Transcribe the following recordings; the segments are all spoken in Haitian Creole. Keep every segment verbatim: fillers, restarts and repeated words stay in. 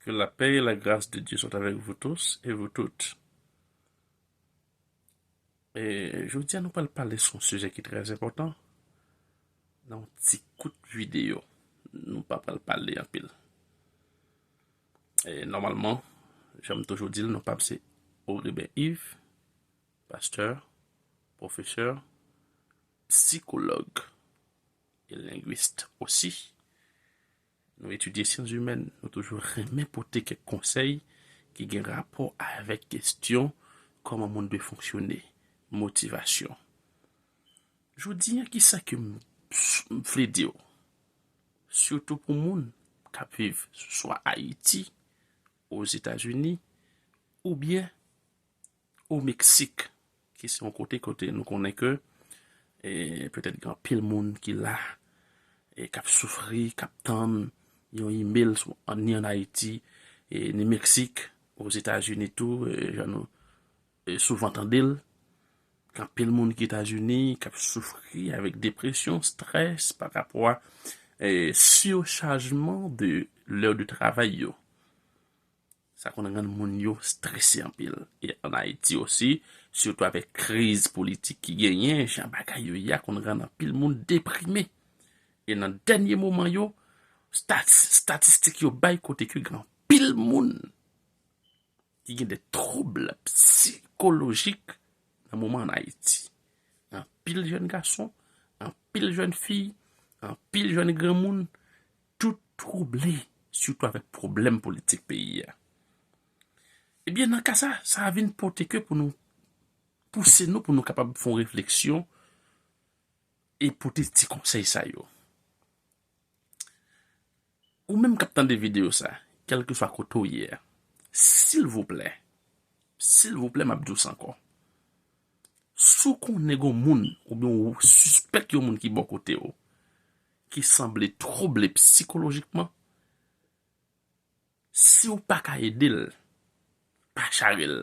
Que la paix et la grâce de Dieu soient avec vous tous et vous toutes. E jodi a nou pral pale sou yon sijè ki trè enpòtan. Nan yon ti kout videyo, nou pa pral pale anpil. E nòmalman, jan m toujou di l, non pa m se Auribin Yves, pastè, pwofesè, psikològ e lengwis osi. Nou etidye syans imèn, nou toujou renmen pote kèk konsèy ki gen rapò avèk kesyon kòman moun dwe fonksyone, motivasyon. Jodi a, kisa ke m, m vle di w? Sitou pou moun k ap viv swa Ayiti, Ozetazini, oubyen o Meksik, ki se yon kote kote nou konnen ke, e, petèt gen anpil moun ki la, e k ap soufri, k ap tann yon imèl sou, ni ann Ayiti, e, ni Meksik, Ozetazini tou, e, jan nou, e, souvan tande l. Gen anpil moun ki Etazini k ap soufri avèk depresyon, strès pa rapò a, e, surchargement de l'heure de travail yo. Sa konn rann moun yo strese anpil. E ann Ayiti osi, sitou avèk kriz politik ki genyen, jan bagay yo ye a konn rann anpil moun deprime. E nan dènye moman yo, stat-, statistik yo bay kote ke gen anpil moun ki gen de twoub sikolojik nan moman ann Ayiti. Anpil jèn gason, anpil jèn fi, anpil jèn granmoun, tout twouble, sitou avèk pwoblèm politik peyi a. Ebyen, nan ka sa, sa a vin pote ke pou nou, pouse nou pou nou kapab fè yon refleksyon e pote ti konsèy sa yo. Ou menm k ap tande videyo sa, kèlkeswa kote w ye a, silvouplè, silvouplè, m ap di w sa ankò. Si w konnen gen yon moun, oubyen w sispèk yon moun ki bò kote w, ki sanble twouble sikolojikman, si w pa ka ede l, pa chare l.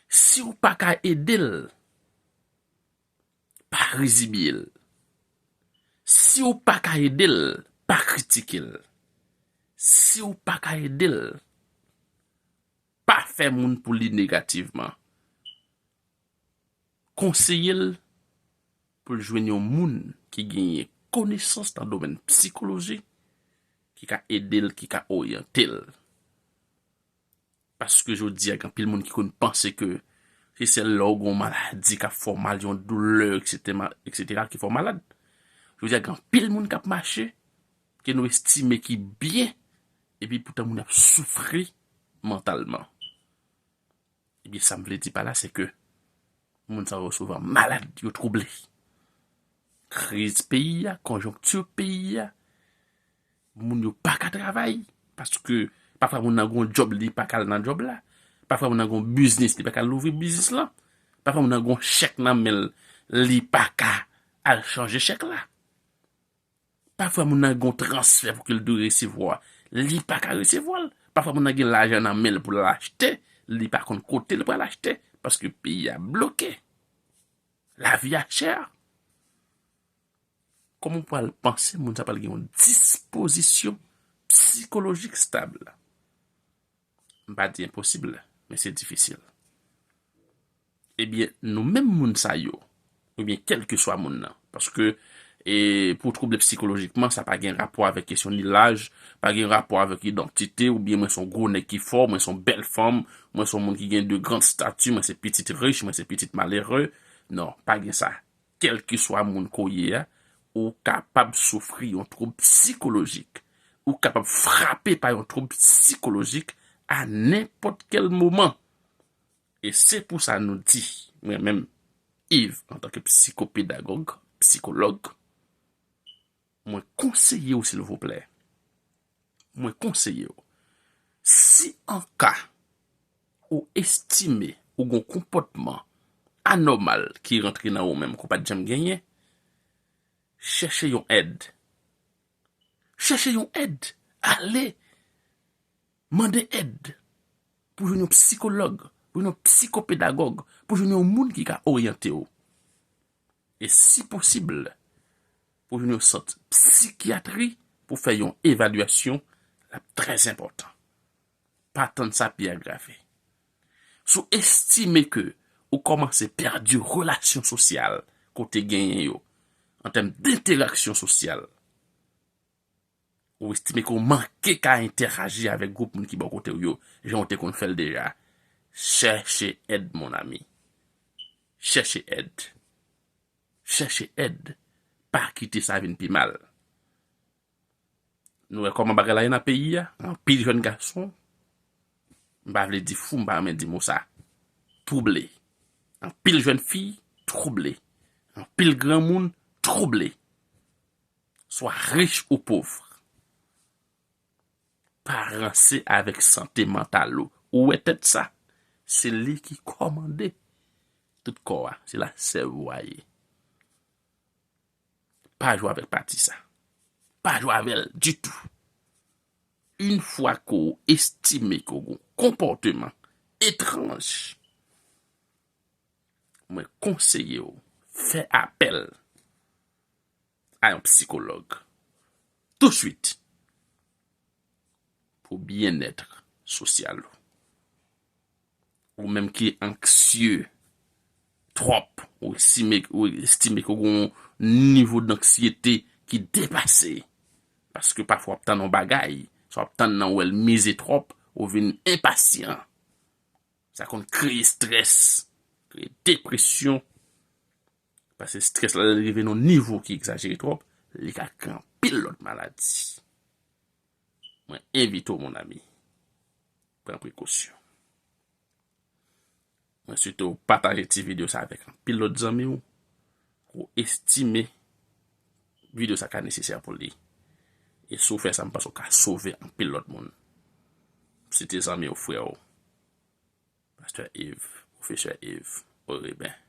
Si w pa ka ede l, pa rizibye l. Si w pa ka ede l, pa kritike l. Si w pa ka ede l, pa fè moun pou li negativman. Konseye l pou l jwenn yon moun ki genyen konesans nan domèn psikoloji, ki ka ede l, ki ka oryante l. Paske jodi a, gen anpil moun ki konn panse ke se sèl lè w gen yon maladi k ap fè w mal, yon doulè, etsetera, etsetera, ki fè w malad. Jodi a, gen anpil moun k ap mache, ke nou estime ki byen, epi poutan moun ap soufri mantalman. Ebyen, sa m vle di pa la, se ke moun sa yo souvan malad, yo twouble. Kriz peyi a, konjonkti peyi a, moun yo pa ka travay, paske pafwa moun nan gon djòb, li pa ka al nan djòb la. Pafwa moun nan gon biznis, li pa ka al louvri biznis lan. Pafwa moun nan gon chèk nan men l, li pa ka al chanje chèk la. Pafwa moun nan gon transfè pou ke l dwe resevwa, li pa ka resevwa l. Pafwa moun nan gen lajan nan men l pou l achte, li pa konn kote l pral achte, paske peyi a bloke. Lavi a chè. Kòman w pral panse moun sa pral gen yon dispozisyon psikolojik stab? M pa di enposib, men se difisil. Ebyen, nou menm moun sa yo, oubyen kèlkeswa moun nan, paske, e, pou w twouble psikolojikman, sa pa gen rapò avèk kesyon ni laj, pa gen rapò avèk idantite, oubyen mwen se yon gwo nèg ki fò, mwen se yon bèl fanm, mwen se yon moun ki gen de gran stati, mwen se pitit rich, mwen se pitit malere. Non, pa gen sa. Kèlkeswa moun ke w ye a, ou kapab soufri yon twoub psikolojik. Ou kapab frape pa yon twoub psikolojik a nenpòt kèl moman. E se pou sa nou di, mwen menm, Yves, antanke psikopedagòg, psikològ, mwen konseye w, silvouplè. Mwen konseye w, si an ka ou estime ou gon konpòtman anòmal ki rantre nan ou menm ke w pa t janm genyen, chèche yon èd. Chèche yon èd. Ale mande èd pou jwenn yon psikològ, pou jwenn yon psikopedagòg, pou jwenn yon moun ki ka oryante w. E si posib, pou jwenn yon sant psikyatri pou fè yon evalyasyon, l ap trè enpòtan. Pa tann sa pi agrave. Si w estime ke ou kòmanse pèdi relasyon sosyal ke w te genyen yo, an tèm de entèraksyon sosyal, ou estime ke w manke ka entèaji avèk gwoup moun ki bò kote w yo, jan w te konn fè l deja, chèche èd, mon ami. Chèche èd. Chèche èd. Pa kite sa vin pi mal. Nou wè kòman bagay la ye nan peyi a. Anpil jèn gason, m pa vle di fou, m pa renmen di mo sa, twouble. Anpil jèn fi twouble. Anpil granmoun twouble. Swa rich ou pov. Pa ranse avèk sante mantal ou. Ou wè tèt sa? Se li ki kòmande tout kò a. Se la sèvo a ye. Pa jwe avèk pati sa. Pa jwe avè l ditou. Yon fwa ke w estime ke w gen yon konpòteman etranj, mwen konseye w fè apèl a yon psikològ touswit pou byennèt sosyal ou. Ou menm ki anksye twòp, ou estime, ou estime ke w gen yon nivo danksyete ki depase. Paske pafwa w ap tann yon bagay, sa w ap tann nan w wè l mize twòp, ou vin enpasyan. Sa konn kreye estrès, kreye depresyon. Paske estrès la, lè l rive nan yon nivo ki egzajere twòp, li ka kreye anpil lòt maladi. Mwen envite w, mon ami, pran prekosyon. Mwen swete w pataje ti videyo sa avèk anpil lòt zanmi w ke w estime videyo sa ka nesesè pou li. E si w fè sa, m panse w ka sove anpil lòt moun. Se te zanmi w, frè w, Pastè Yves, Pwofesè Yves Oreben.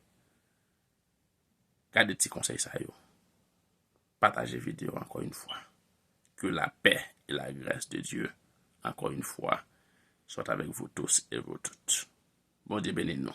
Gade ti konsèy sa yo. Pataje videyo ankò yon fwa. Que la paix et la grâce de Dieu, encore une fois, soient avec vous tous et vous toutes. Bondye beni nou.